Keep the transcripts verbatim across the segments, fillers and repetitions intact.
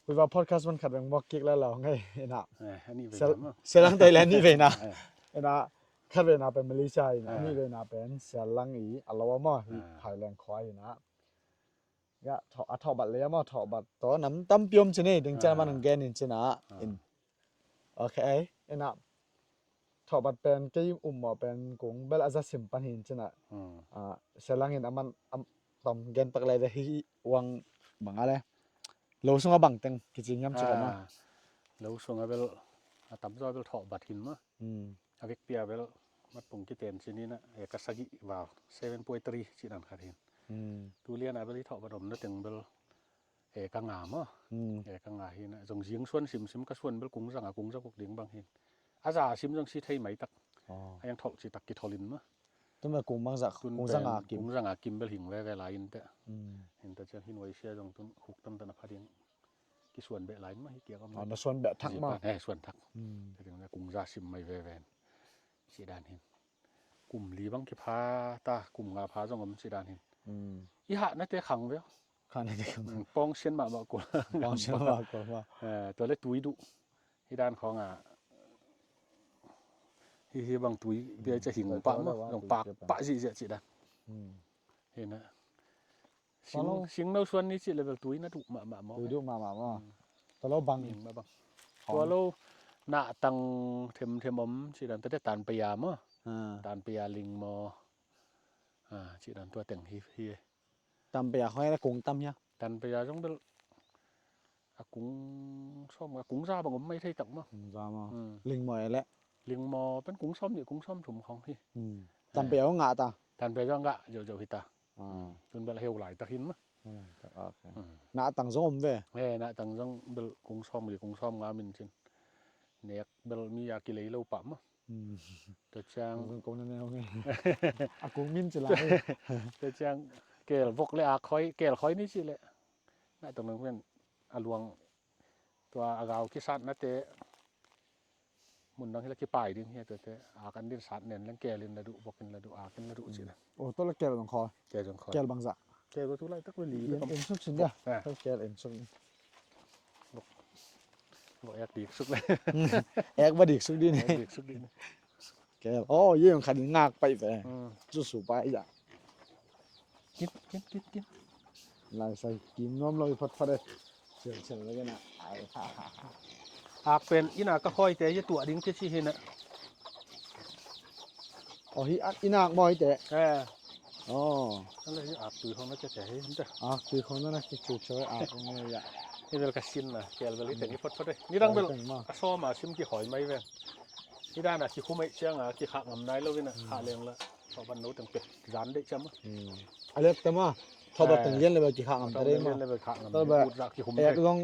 Kuiva podcast man khat veng muak kik la lo ngai ina. Eh, ani ve Sel-, ma. Selang Thailand ni ve na. Eh. Ina khat ve na pen Malaysia ina. Eh. Ani ve na pen Selang i a lo ma hi Eh. Phai leng khua ina. Ya, tho-, a thawh bat le ma thawh bat to nam tam piom chini ding chan man Ah. gen in china. Ah. In. Okay, ina. Thawh bat pen kei um maw pen kung bel a za sim pan hin china. Hmm. Ah, Selang in a man am tom gen pak le de hi wang bang a le. Lo sunga bang teng kici ngiam chika na. Ah, lo sunga bel a tam zaw bel thawh bat hin ma. Hmm. A vekpi a bel mat pung kiten chini na e ka sagih val seven point three chi nan khat hin. Hmm. Tu lian a bel i thawh bat om na teng bel e ka nga maw. Hmm. E ka nga hin a zong zing suan sim sim ka suan bel kung zanga kung za kok ding bang hin. A za sim zong si thei mai tak. Oh. A yang thol chi tak ki tholin ma. Tun bel kung bang za Tun kung pen zanga kim. Kung zanga kim bel hing veve lai in te. Hmm. Hin ta chiang hin wai sia zong tun huk tam tan a pha ding. Ki suan beh lai ma hi kiak om. Oh, na suan beh thak ma. Zipan, eh, suan thak. Hmm. Te ding na kung za sim mai veve. Si dan hin. Kum li bang ki pha ta kum nga pha zong om si dan hin. Hmm. I hah na te khang ve. Khang na te khang. Hmm, pawng sian mah mah kul. Pawng sian mah mah kul ma. Eh, tua le tui duh. Hi dan khawng a. Hi hi bang tui bia ca hing pah maw. Zong pak pah zihziah cih dan. Hmm. Hi na. Sing, sing no suan ni cih level tui na duh mahmah maw. Tui duh mahmah maw. Hmm. Tua lo bang. Tua lo nah tang themthem om cih dan tate tan paya maw. Ah. Tan paya ling maw. Ah, cih dan tua teng hi hi. Tan paya khoi la kung tam hia. Tan paya zong bel a kung sawm a kung za bang om mai thei tak maw. Kung za maw. Hmm. Lingmaw e le. Lingmaw pen kung sawm nih kung sawm thum khong hi. Hmm. Tan paya ngah ta. Tan paya ngah zohzoh hi ta. Ah. Tun bel a heu lai tak hin maw. Heu lai tak, ok. Hmm. Nah tang zong om ve. Eh, nah tang zong bel kung sawm nih kung sawm nga min cin. Nek bel mi a kilei lo pah maw. Hmm. Tua ciang. Kong, kong na neu nge. A kong min ci lai. Tua ciang kel vok le a khoi, kel khoi ni ci le. Nai tong nang pen a luang tua a gau kisat na te. Mun dang hi la kipai ding hi a tua te. A kan din sat nen leng kel in la duh, vok in la duh, a kan la duh ci le. Oh, tua la kel bang khoi. Kel bang khoi. Kel bang za. Kel bang tu lai tak le li. En, en suk sin dia. Eh. Kel en suk. Vok, vok ek dik suk le. Ek va dik suk di ni. Ek dik suk di ni. Kel. Oh, ye yong khat ngak pai ve. Hmm. Cu su pai ya. Kin, kin, kin, kin. Lai sai kim nuam lo i phot phot e. Sial sial lo kena. Ai, ha, ha, ha. Ak pen ina ka khoi te ye tuah ding te ci hi na. Oh, hi ak ina ak maw hi te. Eh. Oh. Ala hi ak tui khong na ke te hi te. Ak tui khong na na ke chu chu ak khong na ya. Hi bel ka sin na, kel bel hi teng hi phot phot e. Ni dang bel a sawm a sim ki hoi mai ve. Hi dan a ki khum ei ciang a ki khak ngam nai lo in a khak leng la. Thawh ban no teng pek zan dei ciam a. Hmm. A lek tam a. Thawh ban teng lian le bel ki khak ngam ta dei ma. Thawh ban lian le bel khak ngam. Thawh ban ut zak ki khum ek dei. Zong,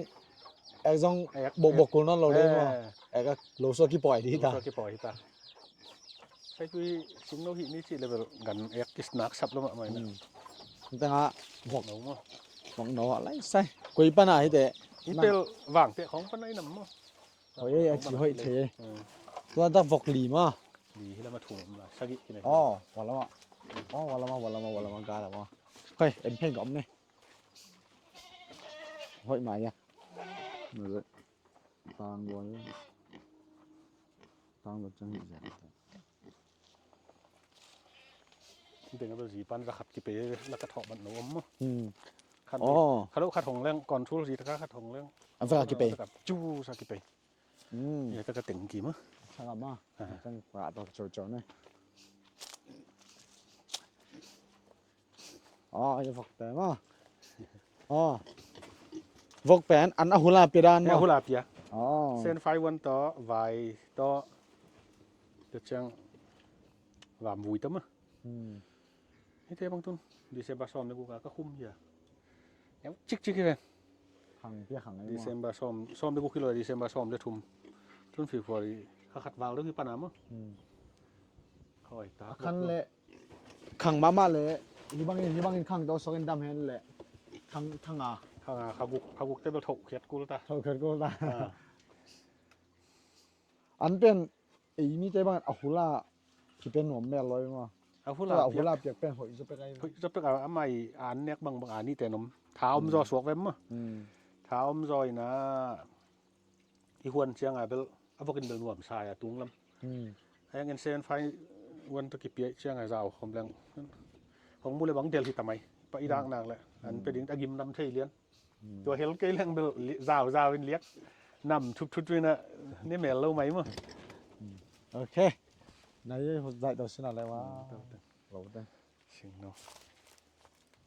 ek zong ek bok bok kul non lo dei ma. Eh. Ek a lo so ki poi di ta. Lo so ki poi ta. Sai tui sing no hi ni ci level gan ek kis nak sap lo ma mai na. Hmm. Tang a vok. No ma. Vok no a lai sai. Koi pana hi te. Hi pel vang te khong pana i nam ma. Hoi ei a ci hoi thei. Hmm. Tua dak vok li ma. Li hi lama thum la sagih kine. Oh, walama. Oh, walama, walama, walama ga lama. Hoi, en pheng ka om ne. Hoi ma ya. Tang bol. Tang bol chang hi ja. Teng a bel zi pan za khat kipei la ka thawh ban lo om maw. Hmm. Khat lo, oh, khat lo khat hong leng, control zi taka khat hong leng. A va kipei. Cu sa kipei. Hmm. Ya taka teng ki maw. Sa ka ma. Ah. Tang ka to cho cho ne. Oh, ya vok te maw. Oh. Vok pen an a hula pia dan maw. A hula pia. Oh. Sen fai wan to, vai to. Te chang vam vui to maw. Hmm. Hite bang tun December sawm le guk a ka khum hi a. Neu cikcik hi ven. Khang pia khang ei maw. December sawm, sawm le guk hi lo December sawm le thum. Tun February kha khat val deuh hi pan a maw. Hmm. Khoi ta. A khan le khang mahmah le hi bangin, hi bangin khang to sawk in dam hen le. Khang, khang a. Khang a, kha guk, kha guk te bel tho khiat kul ta. Tho khiat kul ta. Ah. An pen ei mite bangin a hula kipen nuam mel lo i maw. A hula piak. A hula piak pen hoih zaw pek a i maw. Hoih zaw pek a, a mai an nek bangbang a ni te nuam. Tha om zaw suak vem maw. Hmm. Ka om zaw ina i huan cianga bel a vokin bel nuam sa a tunglam. Hmm. A yang en seven five one to kipiai cianga zau khom leng. Hong mu le bang del hi tamai. Pa i dak nak le. An pe ding a gim nam thei lian. Hmm. Tua hel kei leng bel li-, zau zau in liak. Nam thup thup ina ni mel lo mai mo. Hmm. Ok. Nai ye hot zai to sina le wa. Hmm, to, to. Lo te. Sing no.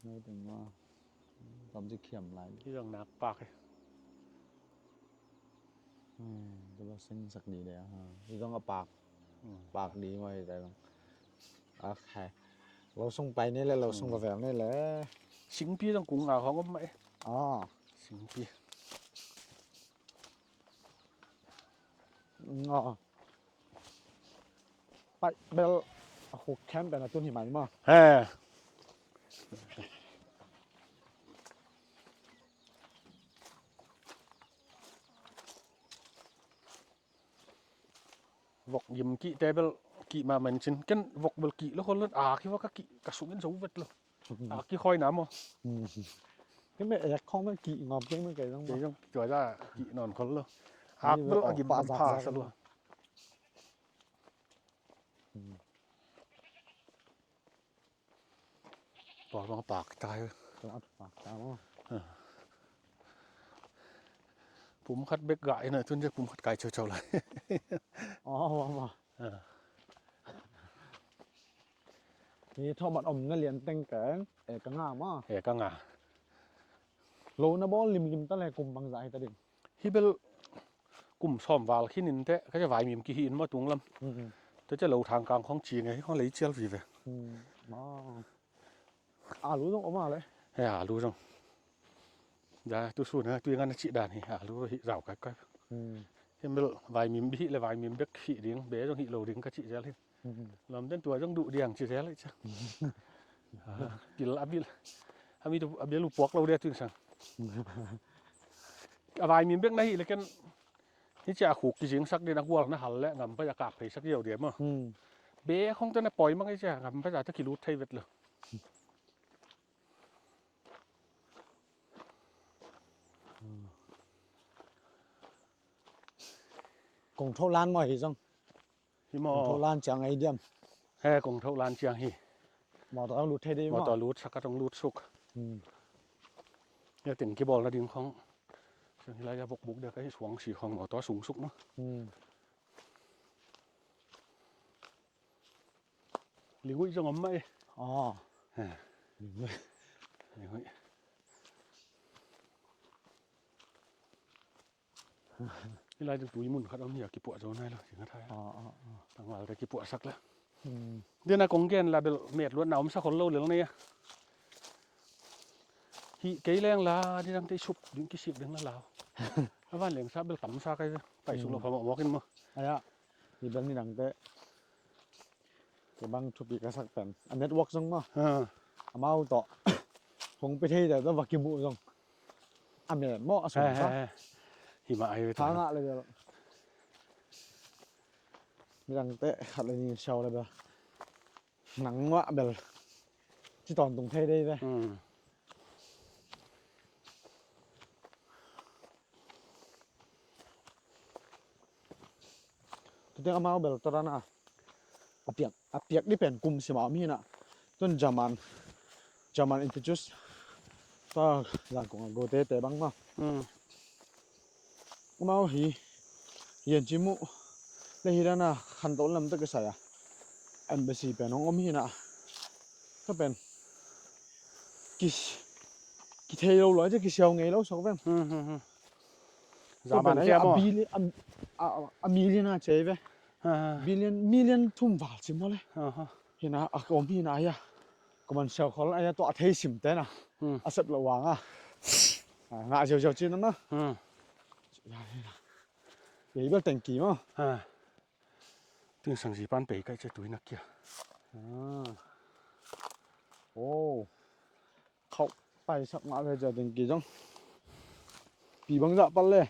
Nai te ma. Tam ji khiam lai. Ki dang nak pak e. Hmm, tu lo sing sak di de ha. Ki dang a pak. Hmm. Pak di mo hi de dang. Ok. Lo sung pai ni le, lo sung va vel ni le. Singpi dang kung a hong om mai. Ah. Singpi. Nga. Pai bel a khuk khem pen a tun hi mai maw. He. Vok gim kih te bel kih ma man cin. Ken vok bel kih lo khol lo. A ki vok ka kih ka sungin zo vet lo. A ki khoi na maw. Ken bel ek khong bel kih ngam ken bel kei zong. Kei zong tua da kih non khol lo. A bel a gim pha sa lo. Tua bang a pak ta hi. Tua a pak ta maw. Pum khat bek gah ina tun je pum khat kai ceuceu lai. Aw, aw, aw. Hi thawh mat om na lian teng keng e ka nga maw. E ka nga. Lo na bawl limlim ta le kum bangzah hi ta ding. Hi bel kum sawm val khin in teh ka cia vaimim kihi in maw tunglam. Te cia lo thangkang khong ci ngei khong lei cial vive. Alu zong om a le. He alu zong. Ja tu su na tui ngan a cih dan hi alu hi zau kaikai. Hi bel vaimim bih le vaimim bek hi ding be zong hi lo ding ka cih zel hi. Lamten tua zong duh diang ci zel hi cia. Pil a bil a mi tu a bil u puak lo dia tuin sang. A vaimim bek na hi le ken hi cia a khuk kizingsak din a gual na hal le ngam pai a kak pheisak ziau dia maw. Be khong te na poi mang hi cia ngam pai a ta kilut thei vet lo. Kong tho lan maw hi zong. Hi maw. Kong tho lan ciang ei diam. He kong tho lan ciang hi. Motor lut thei dei maw. Motor lut sak a tong lut suk. Hi teng kibawl na ding khong. Siang hi lai a bok buk dek a hi suang si khong motor sung suk maw. Lingui zong om mah e. Aw. Lingui. Lingui. Hi lai ding tui mun khat om hi a kipuah zo nai lo, sing a thai. Aw, aw, aw. Tangval te kipuah sak le. Dena kong gen la bel met luatna om sa khol lo lel nei a. Hi kei leng la di dang te sup ding kisip ding la lau. A van leng sa bel tam sa kai. Pai suk lo pha mawk mawk in maw. Aya. Hi bel ni dang te. Kei bang thupi ka sak pen a network zong maw. Amau tawh hong pe thei deuh tawh va kimuh zong a men maw a sung sa. Hi mah ahi ve. Tha ngah le bel midangte khat le ni siau le bel nang mah bel ci tawntung thei dei ve. Tutiang amau bel tawh dan a a piak a piak dih pen kum sim a om hi na. Tun German German introduce ta zangkong a gote te bang ma. Amau hi yan ci muh le hi dan a khanto lam tak kisai a embassy pen hong om hi na. Ka pen ki kithei lo lo ci kisiau ngei lo sok ven. Zaman pen a billion a million a cei ve. Billion million thum val ci maw le. Hina a ka om hina a hia ka man siau khol a hia tua a thei sim te na a sep lo wang a ngah ziau ziau ci na na. Yei bel tengki maw. Ting sang zi pan pei kai ce tui na kia. Oh. Khauh paisak mah ve cia ding ki zong. Pi bangzah pal le.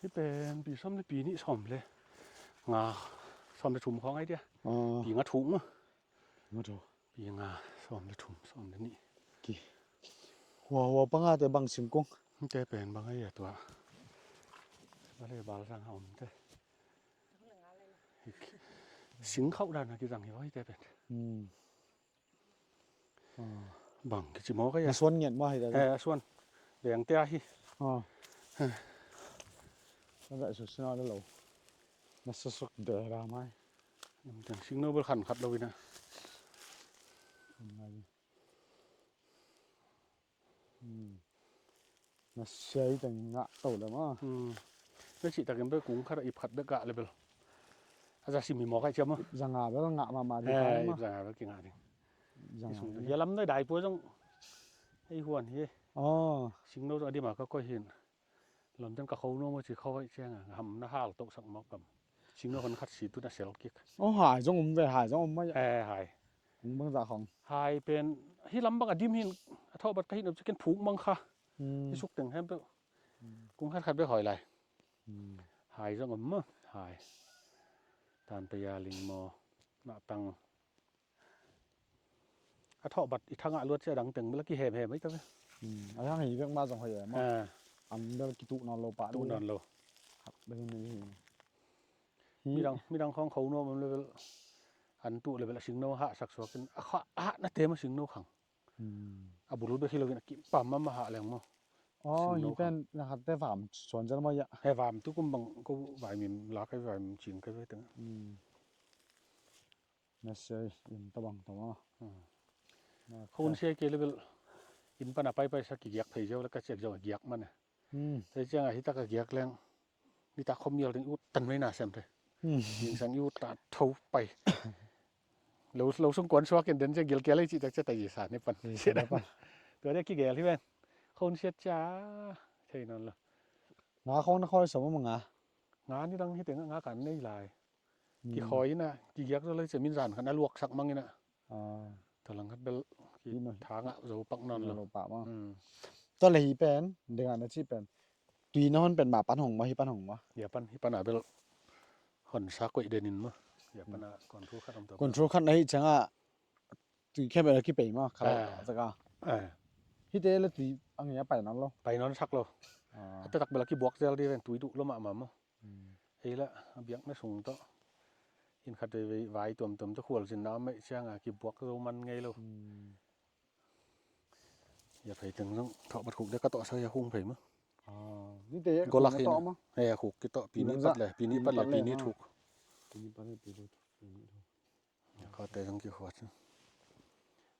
Hi pen pi sawm le pi nih sawm le nga sawm le thum khawng ai dia. Pi nga thuk ma. Pi nga sawm le thum sawm le nih. Ki hua hua panga te bang singkung. Hite pen bang hei a tua. Bale balsang ha om te. Sing khauh dan a kizang hi vo hite pen. Hmm. Ah. Bang kici maw ka ya. Na suan ngiat maw hi ta. Eh, a suan. Veng te ahi. Ah. Eh. Na gai su sina lo. Na susuk de ra mai. Sing no bel khan khat lo ina. Hmm. Na siai teng ngah to le maw. Hmm. Na cih takin bel kung khat a ip khat bek gah le bel. A za sim hi maw kai ciam maw. Ip za nga bel ngah mahmah ding. Eh, ip za nga bel kingah ding. Ip za nga. Hia lam nai dai pua zong. Ei huan hi. Oh. Sing no zong a dim a ka koi hin. London ka kho nuam a ci kho aih ciang a, ham na hal toh sak mawk kam. Sing no hon khat si tu na sel kik. Oh, hai zong um ve, hai zong um mai. Eh, hai. Kung bang za khong. Hai pen, hi lam bang a dim hin, a thawh bat ka hin um cikin phuk mang kha. Hmm. Hi suk teng hem peuh. Hmm. Kung khat khat bek hoi lai. Hmm. Hai zong um maw, hai. Tan pe ya ling maw, na tang. A thawh bat i thangah luat cia dang teng bel a kihemhem ahi ta ve. Hmm, a hang hi vek mah zong hoi em. Ah. An bel kituh nawn lo pah. Tuh nawn lo. Khat bel hi. Midang, midang khawng kho nuam om le bel an tuh le bel a sing no hah sak suak in a kha, a hah na tem a sing no khang. Hmm. A bul bek hi lo in a kim pam mama hah leng maw. Oh, hi pen na khat te vam suan zel maw ya. He vam tu kum bang ko vaimim la kai vaimim cing kai ve teng. Hmm. Na sia in tabang tama. Hmm. Khun sia ke level in pana pai pai sa kigiak phei ziau le ka ciak ziau a giak man a. Hmm. Te ciang a hi tak a giak leng. Ni tak khom mial ding ut tan mai na sem te. Hmm. Ning sang ut ta tho pai. Lo, lo sung kuan suak in den cia gil kia lei ci tak cia ta ji sa ni pan. Ji sa ni pan. Tua dia kigel hi ven. Khun sia cia. Thei non lo. Nga khong na khoi sa ma nga. Nga ni dang hi te nga kan nei lai. Hmm. Kikhawi ina, kigiak zo lai cia min zan khan a luaksak mang ina. Ah. Tua lang khat bel ki tha ngah zo pak nawn lo. Lo pak mang. Hmm. Tua le hi pen, denga na ci pen. Tui na hon pen ma pan hong ma, hi pan hong ma. Hi pan, hi pan a bel hon sa koih den in ma. Hi pan a control khat om to. Control khat na hi ciang a tui khem bel a kipei ma, khat a zaka. Ah. Hi te le tui a ngia pai nawn lo. Pai nawn sak lo. Ah. A te tak bel a kibuak zel di ven, tui duh lo ma ma ma. Hmm. Ei la, a biakna sung tawh. In khat vei vai tuamtuam tawh khual zin na mei ciang a kibuak zo man ngei lo. Hmm. Ya phei teng zong thawh bat khuk de ka tawh sa ya khung phei ma. Ah, ni te golak hin. He khuk ki tawh pi ni pat le, pi ni pat le, pi ni thuk. Pi ni pat le, pi ni thuk. Kha te zong ki khuat.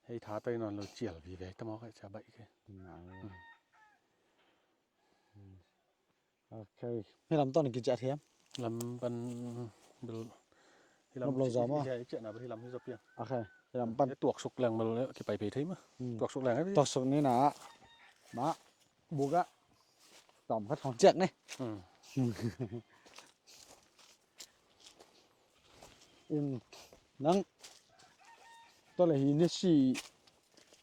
Hei tha tai non lo cial vive ta maw kai cia baih ke. Hmm. Ok. Hi lam ton ki ciah thiam. Lam pan bil. Hi lam lo zom a. Hi ciah na bil hi lam hi zop ya. Ok. Hi lam pan. Tuak suk leng bil ki pai pai thei ma. Hmm. Tuak suk leng. Tuak suk ni na. Ma. Buka. Tom ka thong ciak ni. Hmm. In nang. Tua le hi ni si.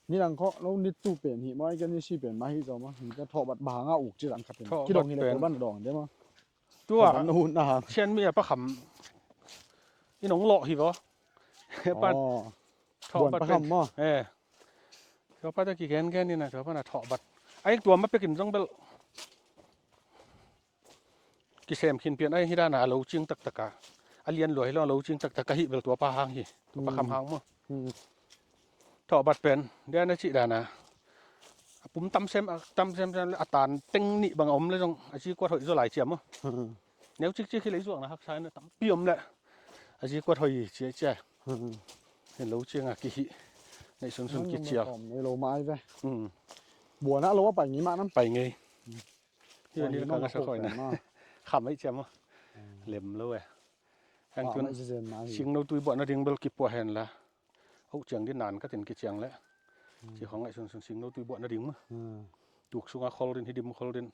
Ni nang kho lo ni tu pen hi mai ka ni si pen ma hi zo ma. Hi ka thawh bat ba nga uk ci lang ka pen. Ki dong hi le ko ban dong de ma. Tua. Sian mi a pa kham. In ong lo hi vo. Pan. Thawh bat pa kham mo. Eh. Thawh bat ki gen gen ni na thawh bat na thawh bat. Ai tua ma pekin zong bel. Kisem khin pian ai hi dan a lo cing taktak a. A lian lua hi lo lo cing taktak a hi bel tua pa hang hi. Tua pa kham hang mo. Hmm. Thawh bat pen dia na ci dan a. A pum tam sem, a tam sem sem a tan teng ni bang om le zong a ci kuat hoi zo lai ciam mo. Hmm. Neu cik cik hi le zuak na haksa na tam pi om le. A ci kuat hoi ci ci. Hmm. Hen lo cing a ki hi. Nei sun sun ki cial. Nei lo mai ve. Hmm. Bua na lo a pai ngi ma nam. Pai ngi. Hi ni ka nga sa khoi na. Kham ai ciam mo. Lem lo e. Hang tun sing no tui buah na ding bel ki pua hen la. Au ciang din nan ka tin ki ciang le. Ci khong ai sun sun sing no tui buah na ding ma. Tuk sunga khol din hi dim khol din.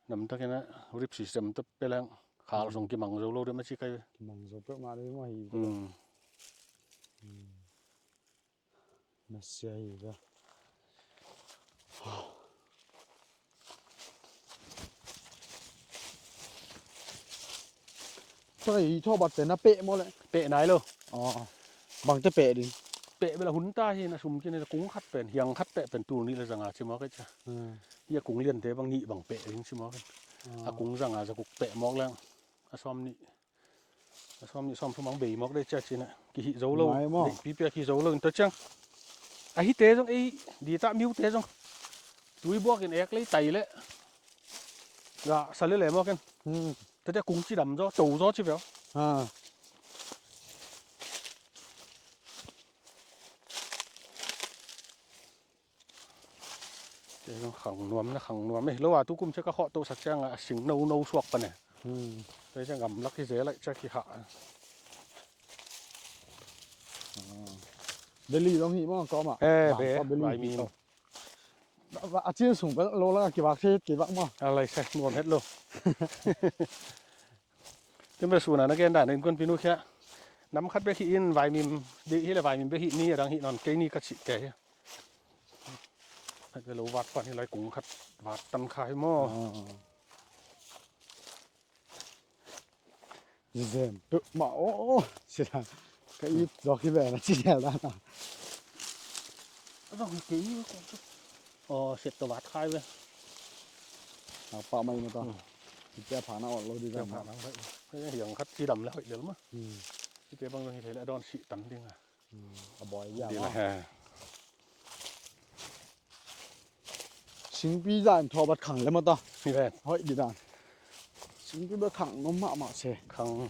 Nam ta kena rip system ta pelang. Khal song ki mang zo lo de ma ci kai. Ki mang zo pe ma de ma hi. Na sia hi ka. Tua hi thawh bat pen na peh maw le? Peh nai lo. Aw, aw. Bang te peh ding? Peh bel a hun ta hi na sum kine kung khat pen, hiang khat peh pen tul nih le zanga ci maw ka cia. Hmm. Hi a kung liante bang nih bang peh ding ci mawk in. A kung zanga za guk peh mawk leng a sawm nih, a sawm nih sawm thum bang bei mawk dei cia cina. Kihih zo lo. Ngai maw? Dei pipi a kihih zo lo in tua ciang. A hite zong ei di ta miute zong tui buak in ek lei tai le. Ga sa le le mawk in. Tua cia kung cidam zaw, co zaw ci veu. Te zong khang nuam na khang nuam ei lo a tu kum cia ka khawh tosak cianga a sing no no suak pan e. Te cia gamlak hi zel laih cia kihah. Beli zong hi maw kawmah. Eh, be, vaimim. A cin sung pan lo langa kivak thei kivak maw. A lai se nuam het lo. Ken bel suna na gen dan innkuanpinu khia. Nam khat bek hi in vaimim deih hi le vaimim bek hi ni a dang hi nawn kei ni ka cih kei hi. Khat bel lo vat pan hi lai kung khat vat tan kha hi maw. Zem peuhmah aw sila ka it zawk hi ve na ci dan a. Aw, set tawh vat khai ve. Pah mai mata. Ipia phana awt lo di ve. Hiang khat cidam le hoih lel ma. Ipia bang hi thei le a dawn sih tan ding a. A bawi dia ma. Singpi zah in thawh bat khang le mata. Hoih di dan. Singpi bat khang nom mahmah se. Khang.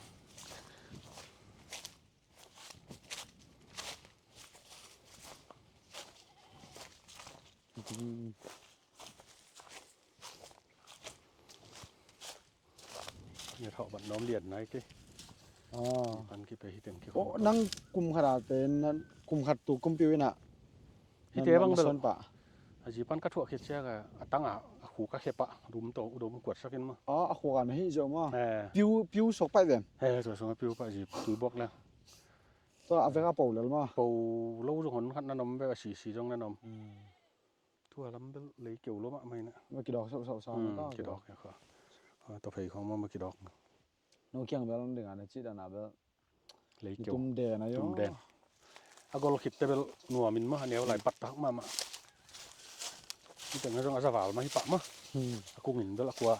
Ni thawh bat nawm lian nai kei. Pan kipe hi teng ki. Nang kum khat a te kum khat tu kumpi ina. Hite bang bel. A zi pan ka thuah khit ciak a tanga a khu ka khep a dum to u dum kuat sakin ma. A khu ka na hi zo ma. Piu piu sok pai ven. He zo sok piu pa zi tui bok la. To a vek a po lel ma. Po lo zong hon khat na nom ve a si si zong na nom. Tua lam bel lei keu lo mah mai na. Ma kidok sau sau sa. Kidok ya kha. To phei khong ma ma kidok. No kiang bel ding a na ci dan a bel. Lei keu. Tum den a yo. Tum den. A gol khit te bel nuam in ma a neu lai pat tak ma ma. Hi teng zong a zaval ma hi pah ma. A kung in bel a kua.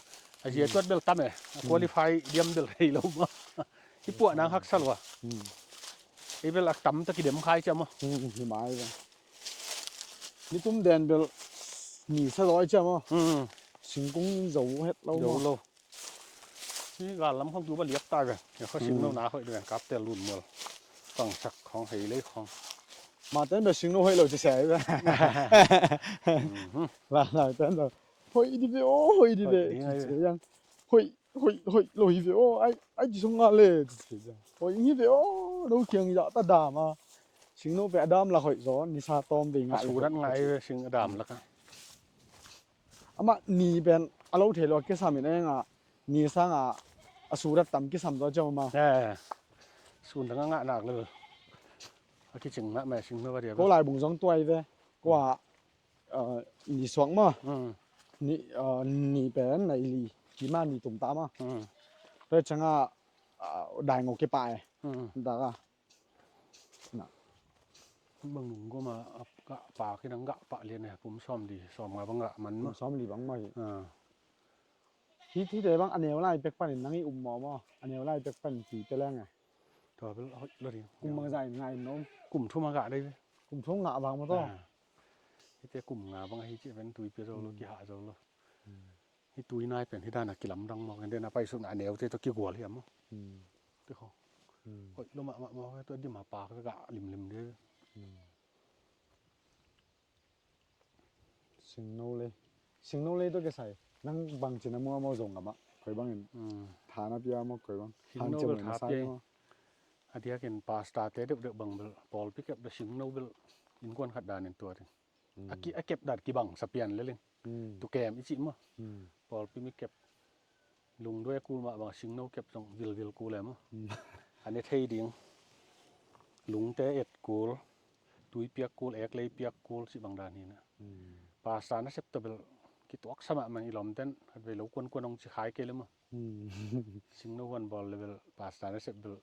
A zia tuat bel tam e. A qualify diam bel hei lo ma. Hi puah nang hak sa lua. Ei bel a tam ta kidem khai cia ma. Hi mai bel. Ni tum den bel ni sa loi cia ma. Singkung zo het lo ma. Zo lo. Hi gal lam khong tu ba liak ta ve. Ya kha sing no na hoih de kap tel lun mual. Pang sak khong hei lei khong. Ma ten ba sing no hoih lo ci sai ba. La la ten ba. Hoih di ve o hoih di ve. Hoih hoih hoih lo hi ve o ai ai ci song nga le ci sai. Hoih hi ve o no kiang ya ta dam a. Sing no pe a dam la hoih zo ni sa tom ve nga. Su dat ngai ve sing a dam la ka. Amah ni pen a lo thei lo a kisam in a eng a ni sanga a surat tam kisam zaw ciam amah. Sun dang a ngah nak lo. A kicing mah mah sing mah va dia. Ko lai bung zong tuai ve. Ko a ni suak mah. Ni pen nai li kima ni tum ta mah. Tua cianga dai ngok kipah e. Dak a. Na. Bang nung goma a gah pa kidang gah pah lian e pum sawm li sawm nga bang gah man ma. Pum sawm li bang ma hi. Hi hi te bang a neu lai pek panin nang i um maw maw a neu lai pek panin tui te leng e. Tua bel hoih lo ding. Kum bang zah in ngah in om. Kum thum a gah dei. Kum thum ngah bang maw taw. Hi te kum nga bang a hi ci ven tui pia zo lo kihah zo lo. Hi tui nai pen hi dana kilamdang mawk en dena paisukna a neute tawh kigual hiam maw? Te kho. Hoih lo mahmah mawk e tua dima pa ka gah limlim de. Singno lei. Singno lei tawh kisai nang bangcin a mua maw zong amah koi bangin tha na pia maw koi bang. Singno bel tha pia. A diakin pastor te deuhdeuh bang bel pawlpi kep da singno bel innkuan khat danin tua ding. A kep dan kibang sapian lelin. Tukem i cih maw? Pawlpi mi kep. Lungduai kul mah bang singno kep zong vilvil kul e maw? A ne thei ding. Lungte et kul, tui piak kul, ek lei piak kul cih bang dan hi na. Pastor nasep tawh bel kituak sa mahmah i lawmten khatvei lo kuankuan hong ci khai kei le maw? Singno huan bawl le bel pastor nasep bel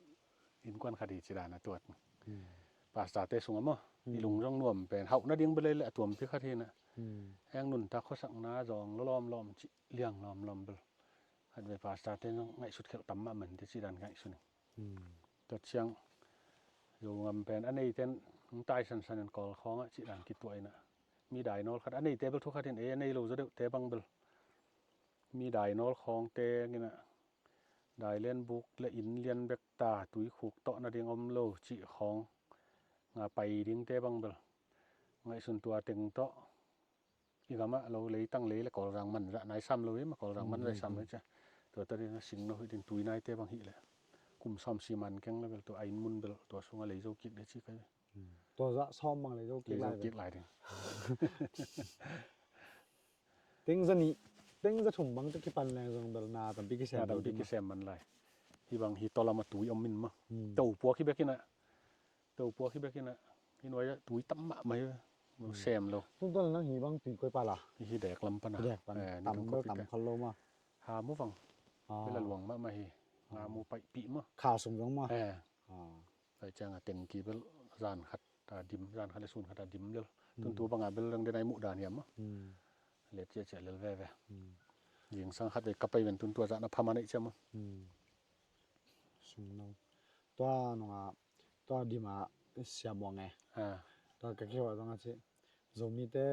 innkuan khat hi ci dan a tuat. Pastor te sungah maw i lung zong nuam pen hauh nading bel ei le a tuampi khat hi na. Hmm. Heng nuntak khuasakna zawng lo lawmlawm cih liang lawmlawm bel khatvei pastor te ngaihsut khelh tam mah man te cih dan ngaihsun ing. Hmm. Tua ciang Zogam pen a neite in hong tai sansan in Kawl khawngah cih dan kituah inah, mi dainawl khat a neite bel thu khat in, ei a nei lo zaw deuhte bang bel mi dainawl khawngte inah dailen buk le inn lian bek ta, tuikhuk tawh nading om lo cih khawng nga pai dingte bang bel ngaihsun, tua teng tawh i gamah lo, leitang lei le Kawlzang man zah nai sam lo hi mah, Kawlzang man zah sam lo hi cia. Tua ta ding a singno hi ding, tuinaite bang hi leh kum sawm si man keng le bel tua a inn mun bel tua sungah lei zo kik ding ci kai. Tua zah sawm bang lei zo kik lai, lei zo kik lai ding. Teng za nih, teng za thum bang tawh kipan leng zong bel na tampi kisem, na tampi kisem man lai. Hi bang hi tawlam a tui om in mah. Hmm. Topuak hi bek inah, topuak hi bek inah, hi nuai ah tui tam mahmah hi. Hmm. Sem lo. Tun tawlam nang hi bang tui koi pala? Hi dek lam pana. Dek pan. Eh, tam lo, tam khol lo mah. Ha mu vang. Ah. Bel a luang mahmah hi. Nga mu paihpih mah. Kha sung zong mah. Eh. Ah. Tua ciang a tengki bel zan khat a dim, zan khat le sun khat a dim lel. Tun tu banga bel dang den ai muh dan hiam mah. Hmm. Let ciahciah lel veve. Hmm. Zingsang khat vei ka pai ven tun tua zah na pha man ei ciam mah. Hmm. Sungno. Tua nunga, tua dima siam wang e. Ah. Tua ka kiwa zong a ci. Zomite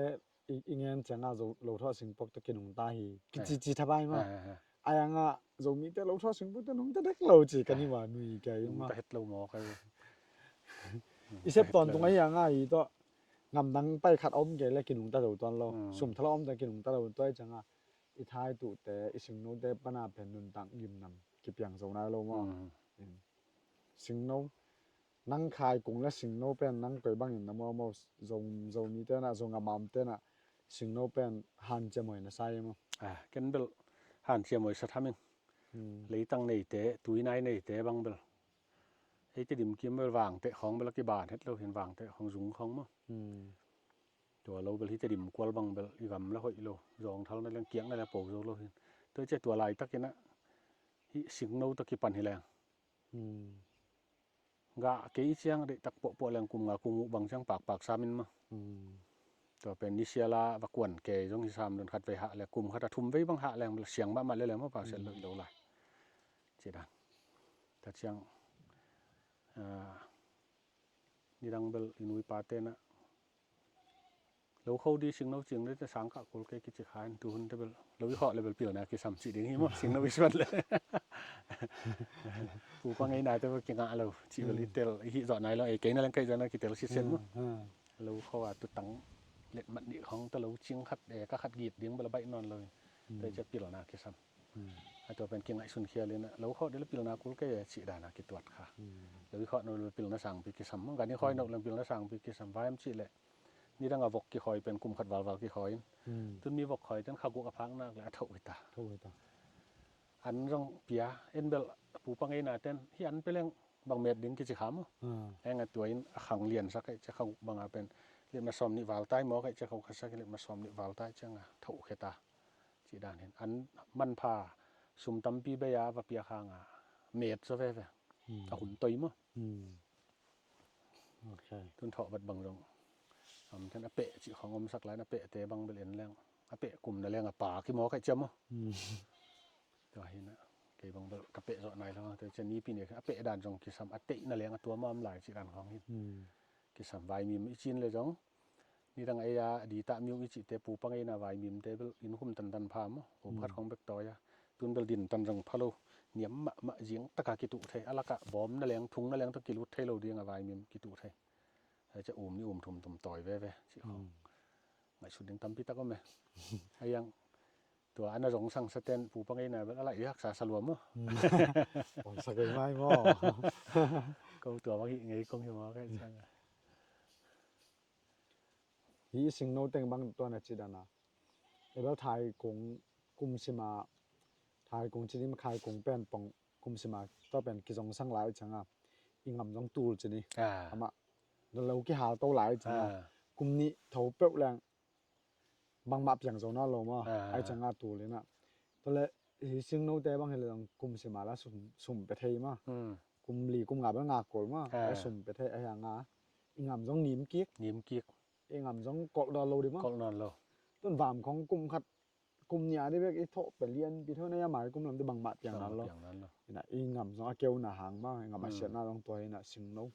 i, i ngen ciangah Zo, Lothawh singpok tawh kinungta hi. Kici, eh, ci thabai mah. Eh, eh, eh. Ai angah Zomite Lothawh singpok tawh nungta dek lo ci kan hi mah, nui kei mah. Nungta het lo maw kai. I sep tawntung ahi angah hi tawh. Ngamdang pai khat a om kei le kinungta zo tuan lo. Hmm. Sum thala om tawh kinungta lo tuai ciangah i thaituhte, i singnote pana pen nuntak gimnam kipiang zo nai lo maw. Hmm. Singno, nang khaikung le singno pen nang koi bangin na muamaw, Zo, Zomite na, Zogam a omte na singno pen hanciam huai na sa hi maw? Ah, ken bel hanciam huai sa tham ing. Hmm. Leitang neite, tuinai neite bang bel. Eite dimkim bel vangteh khawng bel a kiban het lo hin, vangteh khawng zung khawng maw. Hmm. Tua lo bel hite dimkual bang bel i gam la hoih lo, zawngthal na leng kiak na leng po zo lo hin. Tua i cia tua laitakin ah hih singno tawh kipan hi leng. Hmm. Gah kei ciang deihtak pawhpawh leng kum nga kum uh bang ciang pakpak sam in mah. Hmm. Tua pen nisiala va kuan kei zong hi sam, don khat vei hah le kum khat a thum vei bang hah leng bel siang mahmah le leng mah, pakset lo i lo lai. Ci dan. Tua ciang, ah, nidang bel i nu i pate na lo kho di singno cing le te sang kah kul kei kici kha in, tuhun te bel lo i khawh le bel pilna kisam cih ding hi maw, singno i suan le. Pupa ngeina te bel kingah lo cih bel i tel, i hih zawh nai lo, ei kei na leng kei zawh na kitel sisen maw. Hmm, hmm. Lo kho a tutang letmat nih khawng ta lo cing khat, eh, ka khat git ding bel a baih nawn lo in. Hmm. Tua i cia pilna kisam. Hmm. A tua pen kingaihsun khial in a, lo khawh dih le pilna kul kei e cih dana kituat kha. Hmm. Lo i khawh nawn lo pilna sangpi kisam. Mong kan i khawi nop leng pilna sangpi kisam. Vai am cih leh nidang a vok kikhawi pen kum khat valval kikhawi in. Hmm. Tun mi vok khawi ten kha guk a phak nak le a thoh hi ta. Thoh hi ta. An zong pia, en bel pupa ngeina ten hi an pe leng bang met ding kici kha maw. Hmm. Eng a tua in a khang lian sak kei cia kha guk banga pen litmat sawm nih val tai maw kei cia kha guk kha sak litmat sawm nih val tai cianga thoh khia ta. Cih dan hin an manpha sum tampi bei a va piak hanga met zaw veve. Hmm. A hun toi maw. Hmm. Ok. Tun thawh vat bang zong am ten a peh cih khawng omsak lai in a pehte bang bel en leng a peh kum na leng a pa ki maw kaih cia maw. Hmm. Tua hi na kei bang bel ka peh zawh nai lo, tua cia nipi ni a peh dan zong kisam, a teih na leng a tua mawm lai cih dan khawng hin. Hmm. Kisam vaimim i cin le zong nidang ei a ditah miu i cihte pupa ngeina vaimimte bel inn khum tantan pha maw, um khat khawng bek tawi a. Tun bel din tan zong pha lo, niam mahmah zing taka kituh thei, a lakah bawm na leng, thung na leng tawh kilut thei lo dinga vaimim kituh thei. Ai cia um ni um thum thum tawi veve cih khawng. Hmm. Ngaihsut ding tampi tak om e. Aiang tua ana zong sang saten pupa ngeina bel a laih i haksa sa lua maw. Hmm. Ong sa kei mai maw. Ko tua bang hih ngei kong hi maw kaih cianga. Hi i singno teng bang tua na ci dana. Ebel thaikung kum sima, thaikung ci ding ma khaikung pen pong kum sima tua pen kizong sang lai cianga. I ngam zong tul ci ni. Ah. Amah lo kihal to lai cianga. Ah. Kum nih tho peuh leng bangmah piang zo nawn lo maw. Ah. Ai cianga tul ina. Tua le hi singnote bang hi le zong kum sima la sum, sum pe thei maw. Hmm. Kum li kum nga bel nga kul maw. Ah. Ai sum pe thei ai hanga. I ngam zong nim kik. Nim kik. I ngam zong kolh nawn lo dih maw? Kolh nawn lo. Tun vam khong kum khat, kum nih a dih bek i thawh pia lianpi thawh na, a mai kum lam dih bangmah piang nan lo. Piang nan lo. Ina i ngam zong a keuna hang mah, i ngam a siatna zong tua hi ina, singno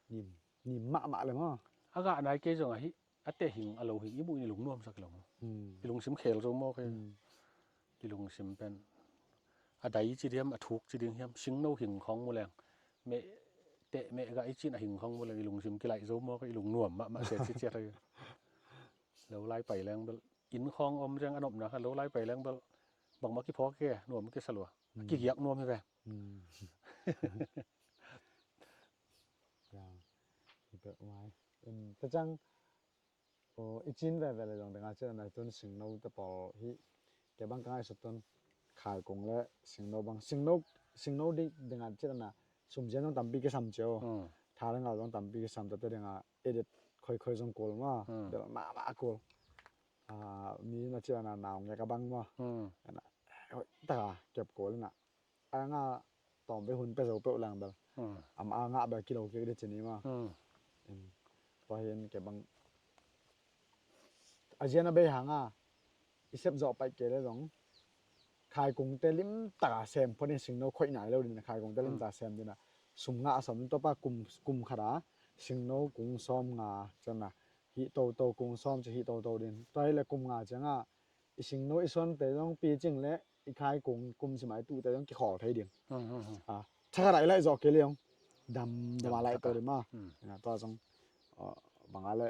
nim, nim mahmah le maw. A gah nai kei zong ahi, a teh hing a lo hing i muh in i lungnuamsak lo maw. I lungsim khel zo maw kei. I lungsim pen a dai ci ding hiam, a thuk ci ding hiam, singno hing khong mu leng, meh teh meh gah i cin a hing khong mu leng i lungsim kilaih zo maw kei, i lungnuam mahmah se ci ciat ahi. Lo lai pai leng bel, inn khawng om zeng a nopna kha, lo lai pai leng bel bangmah kiphawk kei, nuam kei sa lua. A kigiak nuam hi ve. Hi peuh mai. Te cang i cin veve le zong dengah cian a nai tun singno te pawl hi. Kei bang ka ngaihsut tun khaikung le singno bang, singno, singno ding dengah cian a na sumzian zong tampi kisam cio. Tha dengah zong tampi kisam, tate dengah edit khoikhoi zong kul ma. Bel mahmah kul. Mi na cian a nau ngek a bang ma. Taka kep kul ina. A nga tawm ve hun pe zo peuh lang bel. Ama a ngah bel kilo kik dih ci ni ma. Tua hin kei bang a zian a bei hanga i sep zawh paih kei le zong khaikungte limtaka sem phot in, singno khoih nai lo din khaikungte limtaka sem dina sum ngah a sawm in, tuapa kum, kum khata singno kung sawm nga ciana hih toto, kung sawm ci hih toto din. Tua hi le kum nga cianga i singno i suante zong picing le i khaikung kum sima i tuhte zong kikhawl thei ding. Thakhat a i laih zawh kei le zong dam dam a laih to ding ma. Tua zong banga le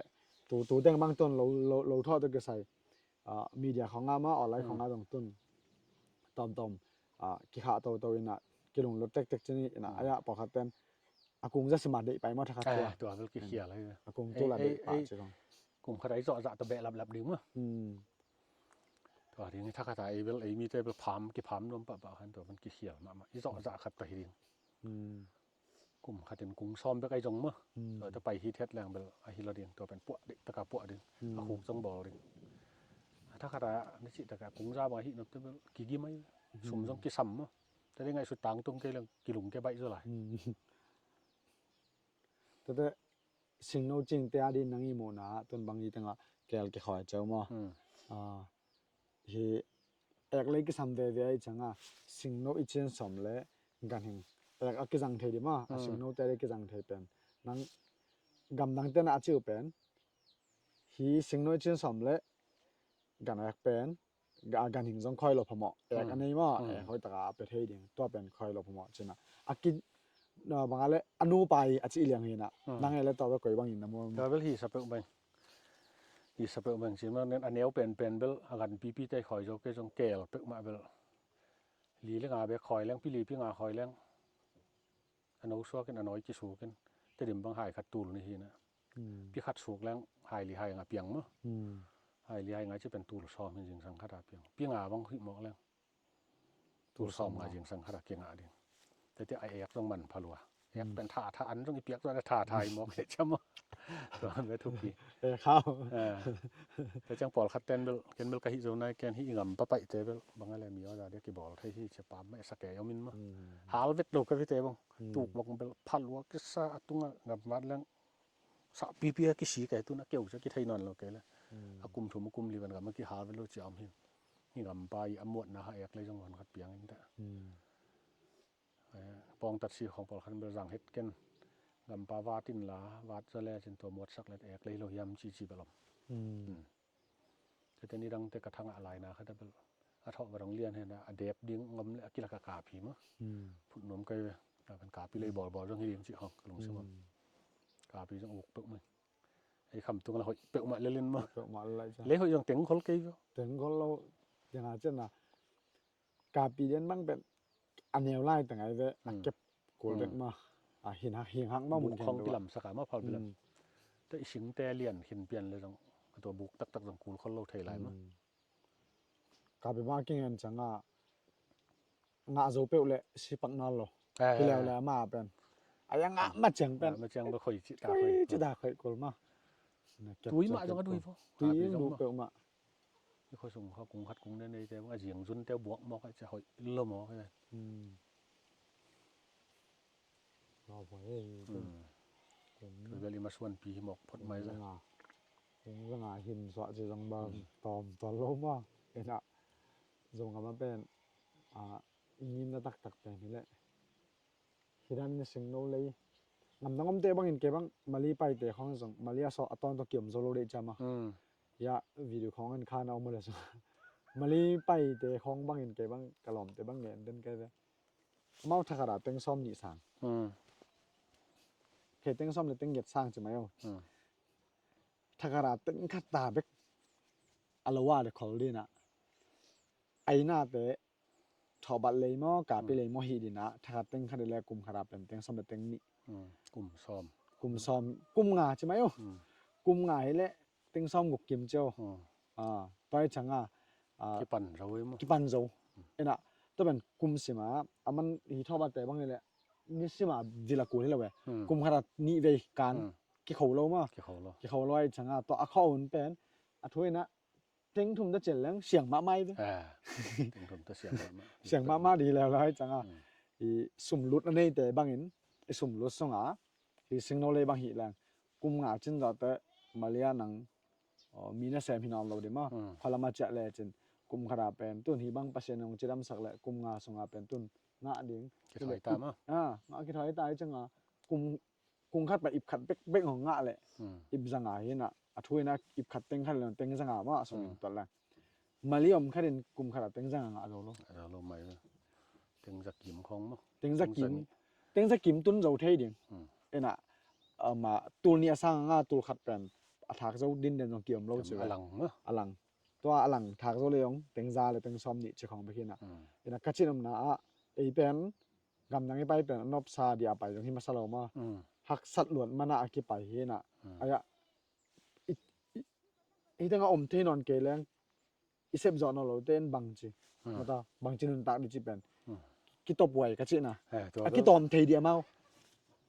tu, tu teng bang tun lo, lo, lo thawh to kisai media khawng a ma, online khawng a zong tun tawmtawm kikhah toto ina kilunglut tektek ci ni ina. Aya pawlkhat ten a kung za sima deih pai maw, thakhat tua. Tua bel kikhial hi. A kung tu la deih pah ci kong. Kum khat a i zawhzah tawh behlaplap ding maw. Tua ding hi. Thakhat a ei bel, ei mite bel pham, kipham nuam pahpah khan tua man kikhial mahmah. I zawhzah khat tawh hi ding. Kum khat in kung sawm bek a i zong maw. Tua tawh pai hithiat leng bel ahi lo ding. Tua pen puah ding, taka puah ding. A khuk zong bawl ding. A thakhat a na cih taka kung za bang ahi nop te bel kigim ahi. Sum zong kisam maw. Tate ngaihsut tangtung kei leng kilung kei baih zaw lai. Tate singno cingte a din nang i muhna tun bang i tengah kel kikhoi ceu maw. Hi ek lei kisam veve a i cianga singno i cin sawm le ganhing ek a kizang thei dih maw. A singnote a dih kizang thei pen nang gamdang tena a ciu pen hi singno i cin sawm le gan ek pen ganhing zong khoi lo phamawh. Ek a nei maw, ek hoih taka a pia thei ding, tua pen khoi lo phamawh cina. A ki banga le a nupa hi a cih liang hi na. Nang e le tua bel koi bangin na muam? Tua bel hi sa peuh beng. Hi sa peuh beng cin ma nen a neu penpen bel a gan pipi te khoi zo kei zong kel peuhmah bel li le nga bek khoi leng, pi li pi nga khoi leng. A no suakin a nawi kisukin Tedim bang hai khat tul ni hi na. Pi khat suk leng hai li hai nga piang maw. Hai li hai nga ci pen tul sawm hin zingsang khat a piang. Pi nga bang hih mawk leng tul sawm nga zingsang khat a kingah ding. Tete a ek zong man pha lua. Ek pen tha tha an zong i piak zong a tha tha i mawk hi cia maw. Tua an ve thupi. Ek hau. Tua ciang pawlkhat ten bel, ken bel ka hih zo nai ken hih i ngam papaihte bel bang a le mi aw za dia kibawl thei hi cia pam mah e sa kei om in maw. Hal vet lo ka vite bang. Tuk bang bel pha lua kisa a tunga ngam mat leng sa pipi a kisi kei tun a keu cia kithei nawn lo kei le. A kum thum a kum li van gam a kihal vet lo cia om hi. Hi ngam pa i a muatna ha ek lei zong van khat piang in ta. Pawngtat si khawng pawlkhat bel zang het ken. Gampa vat in la, vat za le cin tua muatsak le ek lei lo hiam cici bel om. Tete ni dangte ka thangah laina khat a bel a thawh va dong lian hen a dep ding ngom le a kilak a kapi maw. Phut nuam kai ve. A kan kapi lei bawlbawl zong hi ding cih khawng ka lungsim om. Kapi zong uk peuhmah. Ei kham tung la hoih peuhmah lelin maw. Lei hoih zong teng khol kei ve. Teng khol lo. Tianga cian a kapi lian bang pen a neu lai ta ngai ve, a kep kul vek ma. A hin hak, hing hak ma mun khen khong pilam saka ma phal pilam. Te i singte lian khin pian le zong a tua buk taktak zong kul khol lo thei lai ma. Kapi ma kingen canga ngah zo peuh le sipak nal lo. Hi leu le ama pen a ya ngah ma ciang pen ma ciang ba khoi ci ta khoi ci ta khoi kul ma. Tui ma zong a dui vo. Tui in du peuh ma. I khuasung kha kung khat kung ne neite bang a ziangzunte buak mawk a cia hoih lo mawk a. Tua bel i masuanpi hi mawk phot mai la. Kum zanga hin suah ci zong bang tawm tuan lo maw. Inah zong ama pen a i ngimna taktak pen hi leh hi dan in singno lei. Ngamdang omte bangin kei bang Mali paite khawng zong Mali a sawh a tawntung kiom zo lo deih ciama. Ya video khawng in khan a om le zong Mali paite khawng bangin kei bang ka lawmte bang ngen den kai ve. Amau thakhat a teng sawm nih sang. Kei teng sawm le teng giat sang ci mai o. Thakhat a teng khat ta bek a lo a le khol dinah. Ainate thawhbat lei maw kapi lei maw hi dinah thakhat teng khat le kum khat a pen teng sawm le teng nih. Kum sawm. Kum sawm kum nga ci mai o. Kum nga hi leh teng sawm guk kim cio. Tua i canga kipan zo i maw? Kipan zo. Inah tua pen kum sima a man hi thawhbatte bang hi leh ni sima dila kul hi lo e. Kum khat a nih vei kan kikho lo maw? Kikho lo. Kikho lo a i canga tua a khawh un pen a thu inah teng thum ta cil leng siang mahmah i ve. Teng thum ta siang mahmah. Siang mahmah di leu lo a i canga i sum lut a neite bangin i sum lut sunga hi singno lei bang hi leng kum nga cin zawhte Mali a nang mi nasem hi nawm lo di maw? Khualama ciah lecin kum khata pen tun hi bang Pasian hong cidamsak le kum nga sunga pen tun ngah ding. Kithawi ta maw? Ngah kithawi ta i canga kum khat pa ip khat bekbek hong ngah le ip zanga hi inah a thu inah ip khat teng khat le teng zanga maw a sung in tuat le Mali om khatin kum khat a teng zanga ngah zo lo. Ngah zo lo mai ve. Teng zakim khong maw? Teng zakim. Teng zakim tun zo thei ding. Inah ama tul nih a sang nga tul khat pen a thak zo din den zong kiom lo ci ve. A lang maw? A lang. Tua a lang thak zo le zong teng za le teng sawm nih ci khong bek hi inah. Inah ka cin omna ah ei pen gamdang i pai pen a nopsa dia pai zong hi masa lo maw? Haksat luat mana a kipai hi inah. Aya i tengah om thei nawn kei leng i sep zawh nawn lote in bangci mata bangci nuntak di ci pen kitop huai ka cihna. A kitawm thei di amau.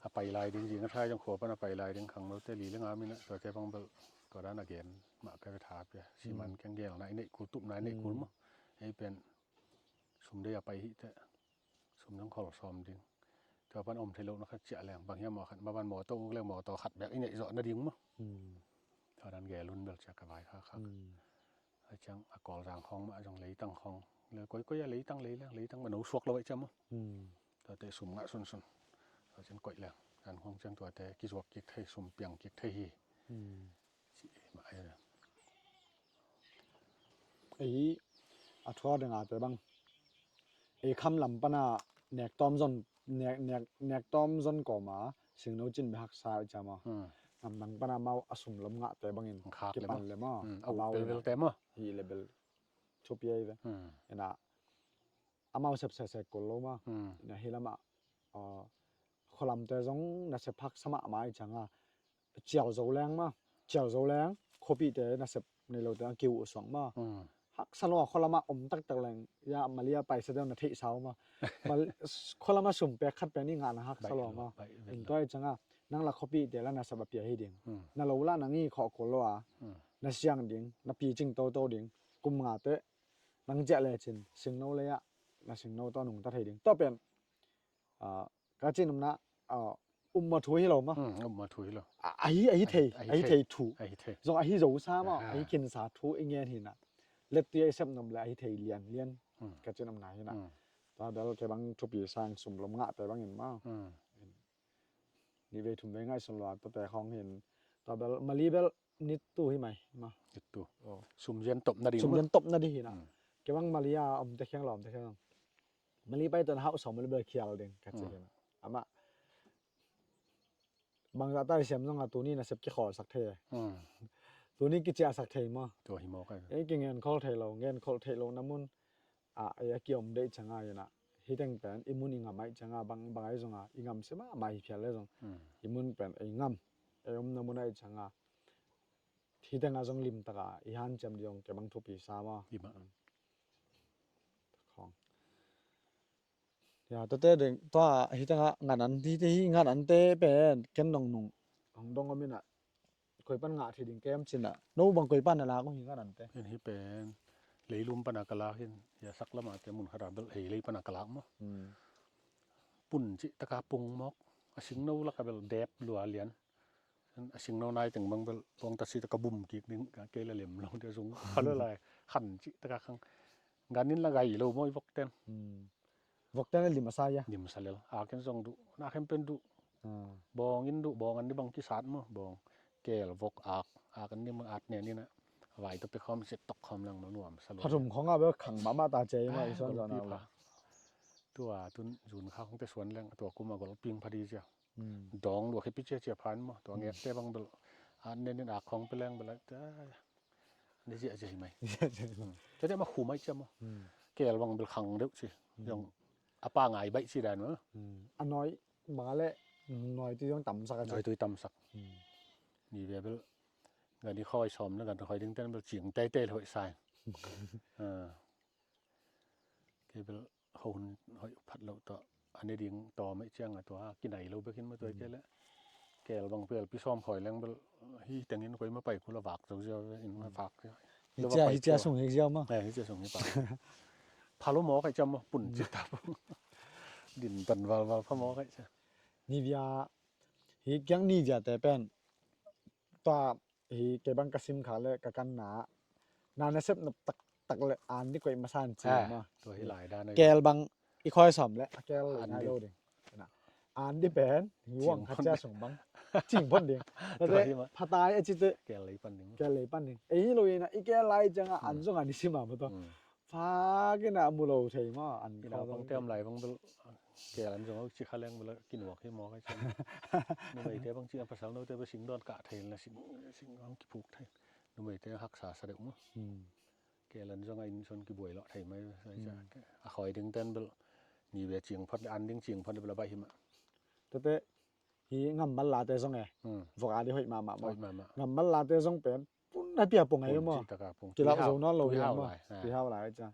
A pai lai ding zing a thai zong khua pan a pai lai ding khang lote li le nga minah tuate bang bel tua dan a gen mah ka ve tha pia siman keng gelna i neih kul tupna i neih kul maw? Ei pen sum dei a pai hih teh sum zong khol sawm ding. Tua pan om thei lohna khat ciah leng bang hiam maw khat maban mawtaw uk leng mawtaw khat bek i neih zawh nading maw? Tua dan gel un bel ciah ka vai kha khak. A ciang a Kawlzang khawng mah zong leitang khawng le koikoi a leitang lei leng leitang mah no suak lo a i ciah maw? Tuate sum ngah sunsun. Tua cian koih leng dan khawng ciang tuate kizuak kik thei sum piang kik thei hi. Ei a thua ding a te bang ei kham lam pana nek tawm zon nek nek nek tawm zon kawma singno cin bia haksa i cama. Ngam nang pana mau a sum lom ngah te bangin kipan le maw? A lau vel vel te maw? Hi le bel thupi ai ve. Ena amau sep sek sek kul lo maw? Ena hi lama khualamte zong nasep haksa mahmah i canga ciau zo leng maw? Ciau zo leng khuapihte nasep nei lote a kiu suang maw? Haksa lo a khualama om taktak leng ya Malia paisa deuh na theih sau maw? Khualama sum pek khat pen i ngahna haksa lo maw? In tua i canga nang la khuapihte la nasep a pia hi ding. Na lo la nang i khawh kul lo a na siang ding na picing toto ding kum ngate nang ciah lecin singno lei ah na singno tawh nungta thei ding tua pen ka cin umna umma thu hi lo ma. Umma thu hi lo. Ahi ahi thei ahi thei thu. Zong ahi zo sa ma ahi khin sa thu i ngen hi na. Let tia i sep nom le ahi thei lian lian ka cin umna hi na. Tua bel ke bang thupi sang sum lom ngah te bangin ma. Ni vei thum vei ngai sun lo a tua te khong hin tua bel mali bel nittu hi mai ma. Nittu. Sum zian top na ding. Sum zian top na ding hi na. Ke bang mali a om te kheng lo om te kheng. Mali pai tuan hauh sawm mali bel khial ding ka ci hi na. Ama bangzah ta i siam zong a tuni nasep kikhawlsak thei. Tuni kiciahsak thei maw? Tua hi maw kai. Ei kingenkhol thei lo ngenkhol thei lo na mun a ei a kiom deih cianga hi na. Hiteng pen i mun i ngam aih cianga bang bang aih zonga i ngam sia mahmah hi phial le zong i mun pen ei ngam ei omna mun aih cianga hitenga zong limtaka i hanciam ding zong ke bang thupi sa maw? Khong. Ya tuate ding tua hitanga ngan an hite hi ngan ante pen ken dong nung hong dong om ina koi pan ngah thei ding kem cina no bang koi pan na lak uh hi ngan ante. Hin hi pen leilum pana ka lak hin ya sak lama te mun khata bel hei lei pana ka lak maw? Pun cih taka pung mawk a singno laka bel dep lua lian. A singno nai teng bang bel bawng ta si ta ka bum kik ding, ka kei la lem lo dia zung. Pha lo lai khan ci ta ka khang. Gan in la gai lo maw i vok ten. Vok ten a lim a sa ia. Lim sa lel. Ak in zong duh. Na khem pen duh. Bawng in duh, bawng an ni bang kisat maw, bawng. Kel, vok, ak, ak an ni bang at nen in a. Vai ta pe khawm sit tok khawm lang maw nuam sa lo. Pha thum khawng a bel khang mahmah ta cia i maw i suan zon a lo. Tua tun zun kha khawng te suan leng tua kum a gol ping pha di cia. Dawng lua khepi cia cia phan maw, tua ngek te bang bel. An nen in ak khawng pe leng bel a. Ni ziah ziah hi mai. Cia cia ma khu mai cia maw. Kel bang bel khang deuh ci. Zong a pa ngai baih ci dan maw. A nawi bang a leh nawi tui zong tamsak a ci. Nawi tui tamsak. Ni ve bel gan i khoi sawm na gan khoi ding ten bel cing teitei le hoih sai. Kei bel ho hun hoih phat loh tawh a ne ding tawm aih cianga tua kinai lo bekin maw tua kei le. Kel bang pel pi sawm khoi leng bel hi tengin koi ma pai kula vak zo ziau in ma vak ziau. Hi cia sung hi ziau maw. Hi cia sung hi pa. Pha lo mawk aih ciam maw pun ci ta pun. Din tan valval pha mawk aih cia. Nivia hi kiang nivia te pen tua hi kei bang ka sim kha le ka kanna na nasep na taktak le an di koih masan ci ma. Tua hi lai dan ahi. Kel bang i khoi sawm le a kel lai nai lo ding. An di pen hi wang khat cia sung bang cing phot ding. Tate phatai a cite kel lei pan ding. Kel lei pan ding. Ei hi lo ina i kel lai cianga an zong an i sima maw tua. Fak ina a mu lo thei maw an kau zong. Ina pang tem lai bang bel kel an zong a ci kha leng bel kinuak hi maw kai ciang. Numei te bang ci an pasal no te bel sing dawn kah thei la sing sing ang kiphuk thei. Numei te haksa sa deuh maw. Kel an zong a inn son kibuai lawh thei mai. A khoi ding ten bel ni ve cing phot le an ding cing phot le bel a baih hi mah. Tate hi ngam bal late zong e. Vok a di hoih mahmah maw. Ngam bal late zong pen pun a pia pung ahi maw. Kilak zo nawn lo hi maw. Tuihau lai ciang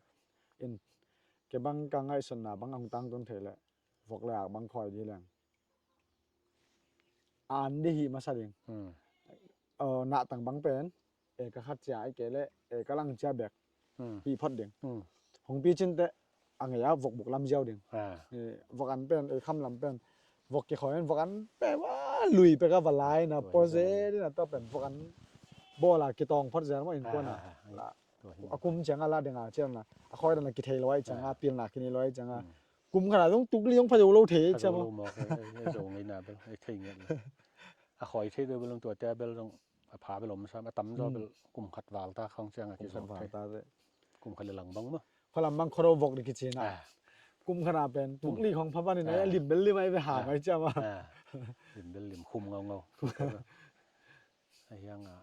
in kei bang ka ngaihsutna bang a hong tangtun thei le vok le ak bang khoi di leng an di hih masa ding. Nahtang bang pen eka khat cia ai kei le eka lang cia bek hih phot ding. Hong pi cin teh a ngei a vok buk lam ziau ding. Vok an pen ei kham lam pen vok kikhoi an vok an pen va lui pek a va lai na pua ze dina tua pen vok an bawl a kitawng phot zel maw innkuan a. A kum ciang a la ding a ciang na a khoi dan a kithei lo ai ciang a pilna kinei lo ai ciang a. Kum khat a zong tuk li zong pha zo lo thei ai ciang maw. Zo ngeina bel ai thei ngiat lo. A khoi thei deuh bel zong tuate a bel zong a pha bel om sam a tam zaw bel kum khat val ta khang ciang a kizawh thei. Kum khat le lang bang maw. Khualam bang khuado vok di kici na. Kum khat a pen tuk li khong pha panin a lim bel lim ai ve ha mai ciam a. Lim bel lim khum ngaungau. A hiang a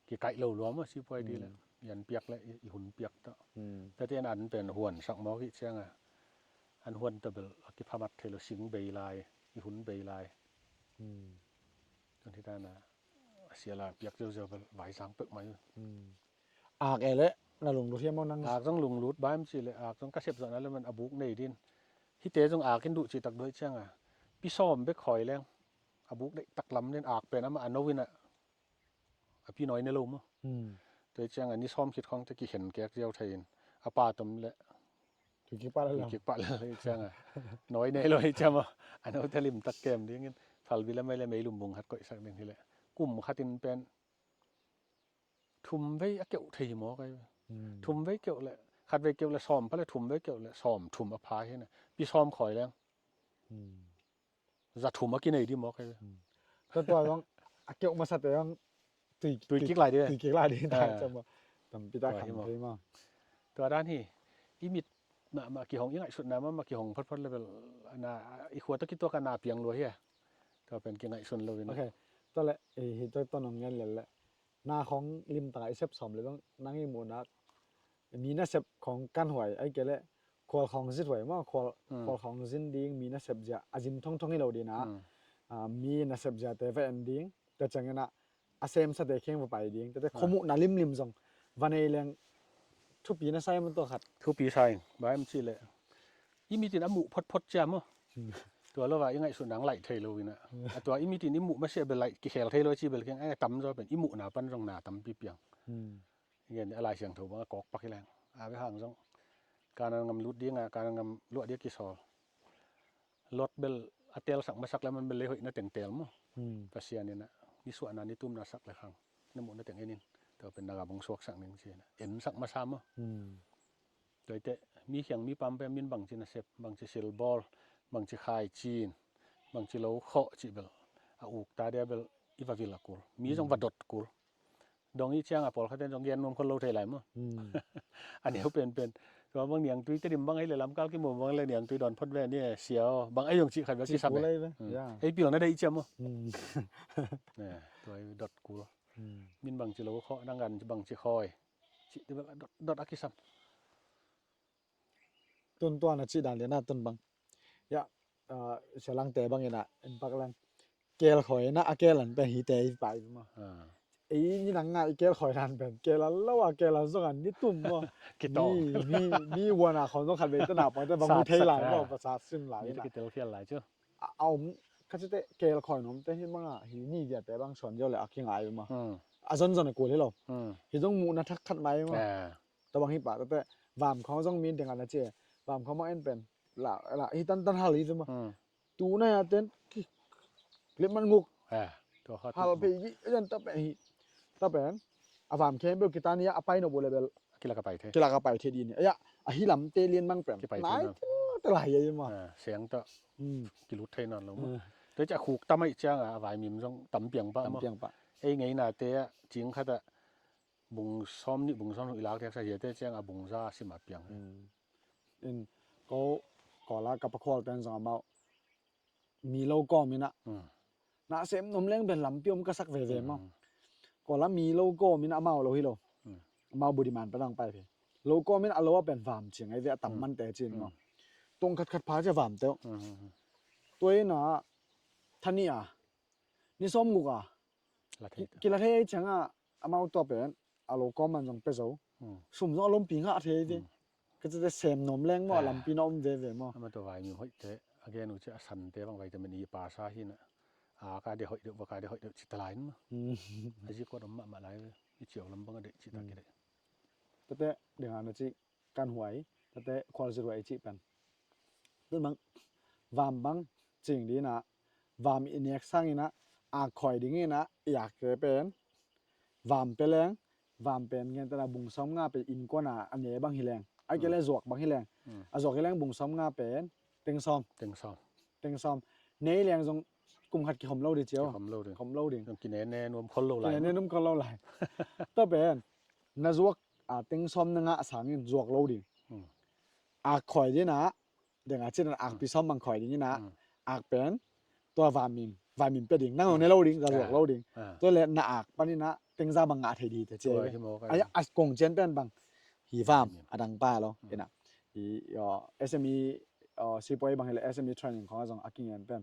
kikaih lo lua maw sipuai di le. I an piak le i hun piak ta. Tate an an pen huan sak maw kih ciang a. An huan ta bel a kiphamat thei lo sing bei lai i hun bei lai. Tun hi ta na a sia la piak ziauziau bel vaizang pek mai. Ak e le na lunglut hiam aw nang? Ak zong lunglut baim ci le ak zong ka sep zawhna le man a buk nei din. Hite zong ak in duh cih tak duai cianga pi sawm bek khoi leng a buk deih tak lam din ak pen amah a no inah a pi nawi ne lo maw? Tua cianga ni sawm khit khawngte kikhen kek ziau thei in a pa tom le Tuikik pah lel cianga nawi nei lo hi ciama a note limtak kem dingin phalbi lamai le meilum bung khat koihsak ding hileh kum khatin pen thum vei a keuh thei hi mawk ai. Thum vei keuh le khat vei keuh le sawm pha le thum vei keuh le sawm thum a pha hi na pi sawm khoi leng. Za thum a kinei di mawk ai. Tua tua zong a keuh masate zong tui kik lai di. Tui kik lai di ta cam a tampi ta kham thei ma. Tua dan hi i mit mahmah kihong i ngaihsutna mahmah kihong photphot level na i khua tawh kituak a na piang lua hi a. Tua pen kingaihsun lo in. Ok. Tua le hi tua tua nong ngen lel le na khong limtak a i sep sawm le zong nang i muhna mi nasep khong kan huai ai kei le khual khong zit huai maw khual khong zin ding mi nasep zia a zin thongthong hi lo dina mi nasep ziate va en ding tua ciangina a semsate kheng va pai ding tate khomuhna limlim zong va nei leng thupi na sai maw tua khat. Thupi sai bai am cih leh i mitin a muh photphot cia maw. Tua lo va i ngaihsutna ang laih thei lo ina a tua i mitin i muh masiah bel laih kikhel thei lo a ci bel keng a tam zaw pen i muhna pan zong na tampi piang. Ngen a Lai Siangtho bang a kawk pak hi leng a bek hang zong Kanaan gam lut dinga Kanaan gam luah dia kisawl. Lot bel a telsak masak le man bel lei hoih na teng tel maw. Pasian ina i suahna ni tumna sak le khang na muhna teng en in. Tua pen na gabang suaksak ning ci na en sak masa maw. Hmm. Tua i teh mi khiang mi pam pen min bangci nasep, bangci silbawl, bangci khaici in, bangci lo khawh cih bel a uk ta dia bel i va vil a kul. Mi zong va dot kul. Dong i ciang a pawlkhat ten zong gen nuam khol lo thei lai maw. Hmm. A neu penpen. Tua bang niangtui Tedim bang ei le lamkal kimu bang le niangtui dawn phot ve ni sia aw. Bang ei zong cih khat bel kisam e. Ei pilna deih ciam maw. Hmm. Tua i dot kul. Hmm. Min bangci lo khawh, nang gan bangci khawi. Cih ti bel a dot, dot a kisam. Tun tua na cih dan lian a tun bang. Ya, ah, Sia Langte bang ina en pak lang. Kel khawi na a kel an pen hite i pai maw. Ah. Ei ni nang nga i kel khawi nan pen kel an lo a kel an zong an ni tum maw. Kitawng. Mi, mi, mi wan a khon zong khat ve tana poi te bang mu thei lai maw, pasat sim lai na. Kitel khial lai cu. A, a om ka cite kel khawi nom te hi manga hi ni dia te bang suan zio le a kingai maw. Hmm. A zon zon a kul hi lo. Hmm. Hi zong muhna thak khat mai maw. Ah. Tua bang hi pah tate vam khawng zong min ding a na ci. Vam khawng mah en pen la, la hi tantan hal hi zuma. Hmm. Tu na ya ten ki lip man nguk. Eh, tua kha hal tu. Pe hi yan ta pen hi. Ta pen a vam khawng bel kita ni a pai no bu le bel. Kila ka pai the. Kila ka pai the di ni. Ya, a hi lam te lian mang pen. Ki pai the nai na. Te, te lai ya ma. Eh, siang ta. Hmm. Kilut thei nan lo ma. Hmm. Te ca khuk ta mai ciang a vai mim zong tam piang pa ma. Tam piang pa. Ei ngei na te a cing khat a bung sawm nih, bung sawm nih i lak teksa hiate ciang a bung za sim a piang. Hmm. In ko, ko la ka pakhual ten zong amau mi lo kawm ina. Hmm. Na sem nom leng ben lampi om ka sak veve maw. Hmm. Ko la mi lo kawm ina amau lo hi lo. Hmm. Amau budiman padang pai phi. Lo kawm ina a lo a pen vam ciang ai ve a tam man te cin maw. Hmm. Tong khat khat pha cia vam teu. Hmm, hmm, hmm. Tua ina thani a ni sawm nguk a. La thei ta. Kila thei ai cianga amau tua pen a lo kawm man zong pe zo. Hmm. Sum zong a lompi ngah thei ve. Hmm. Ka cite sem nom leng maw, a lampi na om veve maw. Ama tua vai mi hoih te a gen uh ci a san te bang vai te men i pasa hi na. A ka de hoih deuh, va ka de hoih deuh ci ta lai maw. Hmm. A zi kuat om mahmah lai ve. I ciau lam bang a deih ci ta ki deih. Tate deng a na ci kan huai, tate khualzin huai i cih pen. Tun bang, vam bang cing dina, vam i nek sang ina, a khawi ding ina, i ak te pen, vam pe leng, vam pen ngen tana bung sawm nga pe innkuan a, a ne bang hi leng, a ke le zuak bang hi leng, a zuak hi leng bung sawm nga pen, teng sawm. Teng sawm. Teng sawm. Nei leng zong kum khat kihom lo di cio. Kihom lo ding. Kihom lo ding. Zong kinene nuam khol lo lai. Kinene nuam khol lo lai. Tua pen, na zuak a teng sawm na ngah sangin zuak lo ding. Hmm. Ak khawi dina, deng a cin akpi sawm bang khawi ding ina, ak pen, tua vamim, vamim pe ding. Nang ne lo ding, ka zuak lo ding. Ah. Tua le na ak pan ina, teng za bang ngah thei di te ci. Tua hi maw ka. Ai, a kong cian pen bang. Hi vam, a dang pa lo. Hmm. Ina. Hi, yo, S M E, yo, sipuai bang hi le S M E training khong a zong a kingen pen.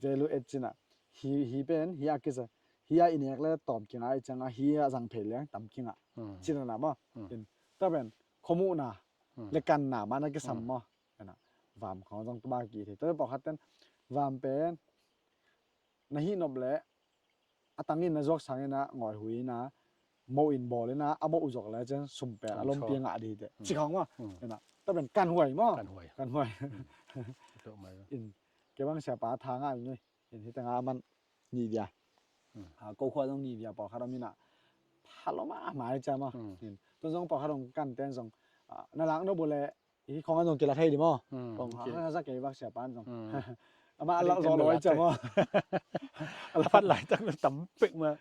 Value add cina. Hi, hi pen, hi a kisa. Hi a i nek le tawm kinga i cianga, hi a zang phei leng tam kinga. Hmm. Cina na maw. Hmm. In, ta pen, khomuhna, hmm, le kanna, mana kisam maw. Ina, vam khong zong tuma ki thei. Tua pawlkhat ten, vam pen, na hi nop le, a tangin na zuak sangin a, ngawi hui ina, mo in bawl ina, a mo u zuak le, cian sum pen, a lom piang a di te. Hmm. Ci khong maw. Hmm. Ina, ta pen, kan huai maw. Kan huai. Kan huai. Hmm. Tua mai. In, ke bang sia pa tha ngai ngai. In, hi tanga man, ni dia. Hmm. A, ko khua zong ni dia, pawlkhat om ina. Tha lo ma, mai cia maw. Hmm. In, tu zong pawlkhat om kan ten zong. A, na lak no bu le, hi khong an zong kila thei di maw. Hmm, kong ha, ha, sa kei bak sia pan zong. Hmm. Ama a lak zong lo ai cia maw. A pat lai tak tam pek ma.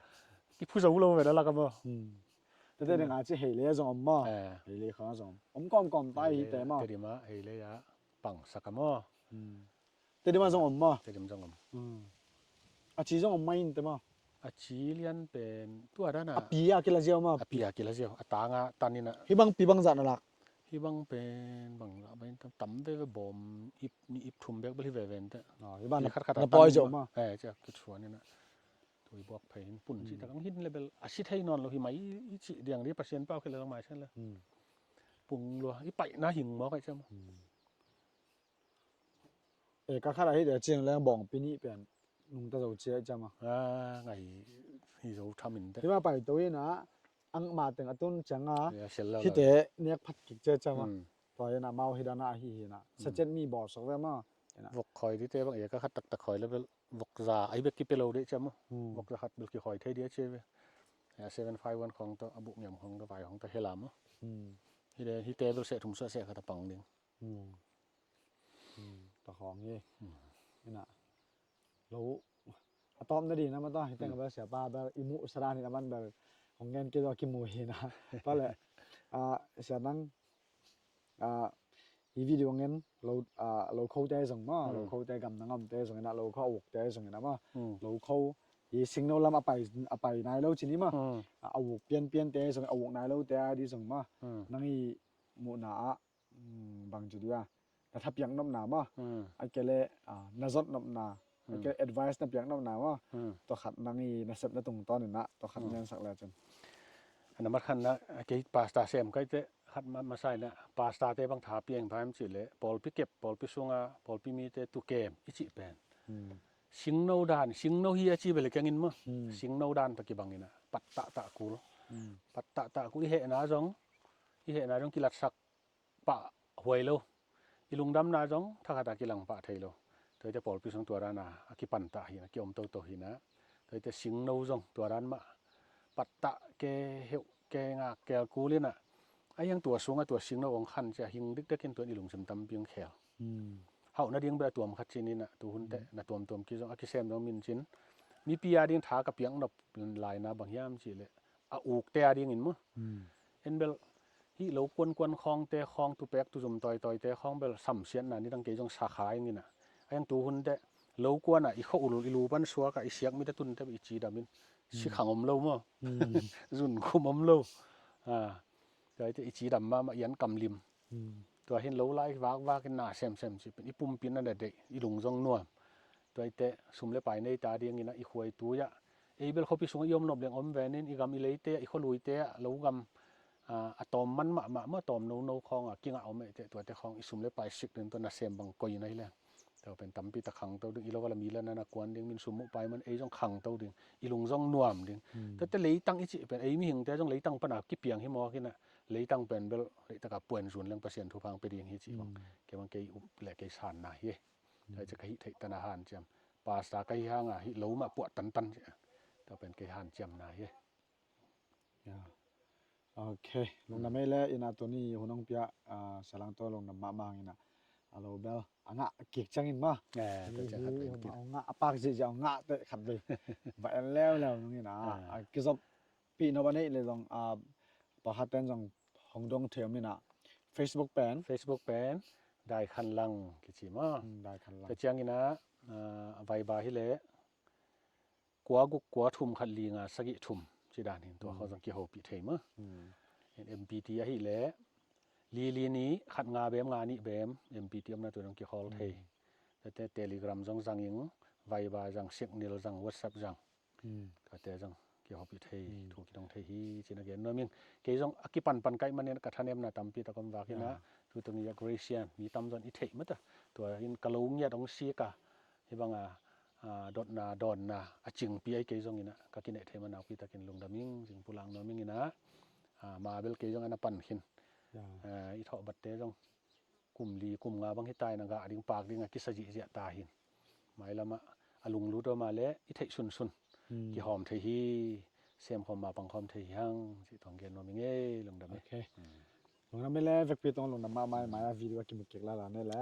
Ki phu zo lo ve da lak maw. Hmm. Tete ding a ci hei le zong om maw. Eh. Hei le khong zong om. Om kom kom tai hi te maw. Te di ma, hei le ya. Pang sak maw. Hmm. Te di ma zong om maw. Te di ma zong om. Hmm. A ci zong om mai in te maw. A ci lian pen tua dana. A pi a kila ziau maw. A pi a kila ziau. A tanga tan ina. Hi bang pi bang zah na lak. Hi bang pen bang zah bang tam, tam veve bawm ip ni ip thum bek bel hi veve in te. Ah, hi bang na, khat khat na poi zo maw. Eh, cia kithuan ina. Tui buak phei hin pun ci tak ang hin le bel. A si thei nawn lo hi mai i ci diang di Pasian pau khel le lang mai sen le. Hmm. Pung lua i paina hing maw kai cia maw. Hmm. E, ka khat a hi te ciang leng bawngpi nih pen nungta zo cia i cam a. Ah, ngai hi zo tham in te. Hi ma pai to ina, ang ma teng a tun ciang a, hi te nek phat kik cia cam a. Hmm. Tua ina mau hi dana a hi hi na. Hmm. Sa cen mi bawl sok ve ma. Vok khoi dite bang e ka khat taktak khoi le bel vok za ai bek kipia lo dih cia maw. Vok za khat bel kikhoi thei dih a cia ve. Seven five one khong tawh a buh ngiam khong tawh vai khong tawh hela maw. Hite hite bel seh thum suah seh khat a pang ding. Tua khong hi. Ina lo a tawpna ding na ma tawh hiteng bel siapa bel i muh sadan hi na man bel hong ngen kei zaw kimu hi na. Tua le sia nang hi video ngen lo lo khote zong maw, lo khote gam na ngamte zong ina lo kho a ukte zong ina maw, lo kho hi singno lam a pai a pai nai lo cini maw, a uk pianpiante zong a uk nai lote a di zong maw, nang i muhna ah bang ci dia na thapiak nopna maw, a kele na zot nopna, a kele advice na piak nopna maw, tua khat nang i nasepna tungtawn ina tua khat ngensak le cun. A namat khatna kei pasta sem kaite khat masa ina pastate bang tha piang phaim cih le pawlpi kep pawlpi sunga pawlpi mite tukem i cih pen singno dan singno hi a ci bel kengin maw, singno dan tawh kibang ina pat tahtah kul, pat tahtah kul i hehna zong i hehna zong kilatsak pah huai lo. I lungdamna zong thakhat a kilang pah thei lo. Tuaite pawlpi sung tua dana a kipan tah hina kiom toto hina. Tuaite singno zong tua dan mah pattah ke heuh ke ngak kel kul ina a hiang tua sunga tua singno ong khan cia hing dikdekin tuan i lungsim tampi ong khel. Hauhna ding beh a tuam khat cin ina tuhunte na tuamtuam ki zong a kisem zong min cin mipi a ding tha ka piak nop laina bang hiam cih leh a ukte a dingin maw. En bel hih lo kuankuan khawngte khawng tupek tuzum tawitawite khawng bel samsiatna nidang kei zong sakha ing ina a hiang tuhunte lo kuana i khawh ulul i lu pan suaka i siak mit a tunte i cidamin sikhang om lo maw. Zunkhum om lo. Tuaite i cidam mahmah i an kamlim. Tua hin lo lai vakvak in na semsem cipin i pumpi na deih i lung zong nuam. Tuaite sum le pai neita dingina i khuai tuia ei bel khuapi sungah i om nop leng om venin i gam i leite ah i khualuite ah lo gam a tawm man mahmah maw tawm nono khawnga kingah om eite tuate khawng i sum le pai sik ding tua nasem bang koina hileng. Tua pen tampi ta khangto ding i lo vala mi lana na kuan ding min sum muh pai man ei zong khangto ding i lung zong nuam ding. Tuate leitang i cih pen ei mihingte zong leitang pana kipiang hi mawk ina leitang pen bel leihtaka puan zun leng Pasian thuphang pe ding hi cih bang kei bang kei up le kei sanna hi. Tua hi cia ka hih theih tana hanciam pasta ka hi hanga hih lo mah puah tantan cia tua pen kei hanciamna hi. Ok, lungdam ei le ina tuni hun hong pia salang tawh lungdam mahmah ina a lo bel a ngah kik ciangin ma a ngah a pak zihzia a ngah teh khat vei va en leuleu nung ina a kizop pih nop a neih le zong a pakhat ten zong hong dong thei om ina Facebook pen Facebook pen Dai Khan Lang kici ma Dai Khan Lang. Tua ciangina a vaiba hi le kua guk kua thum khat li nga sagih thum ci dan hin tua kho zong kihopih thei ma. Mpt ahi le li li ni khat nga bem nga nih bem mpt omna tua zong kikhol thei. Tate Telegram zong zanging Viber zang Signal zang WhatsApp zang kate zong kihopih thei thu kidong thei hi cina gen nuaming. Kei zong a kipanpan kaih manin ka thanemna tampi takom vakina tutung ya Gracian mi tamzon i theih mata tua in ka lo ngiat ong sika hi banga dotna dawnna a cingpi ai kei zongina ka kineh thei manaupi takin lungdaming zing pulang nuamingina ma bel kei zong ana pan khin i thawh batte zong kum li kum nga bang hitaina gah ding pak dinga kisa zihziah ta hin mailamah a lunglut awma le i theih sunsun kihawm thei hi. Semkhawm ma pangkhawm thei hi hang cih tuang gen nuaming ei lungdam ei. Lungdam ei le vekpi tong lungdam mahmah ei mai a video a kimu kik lala nei le.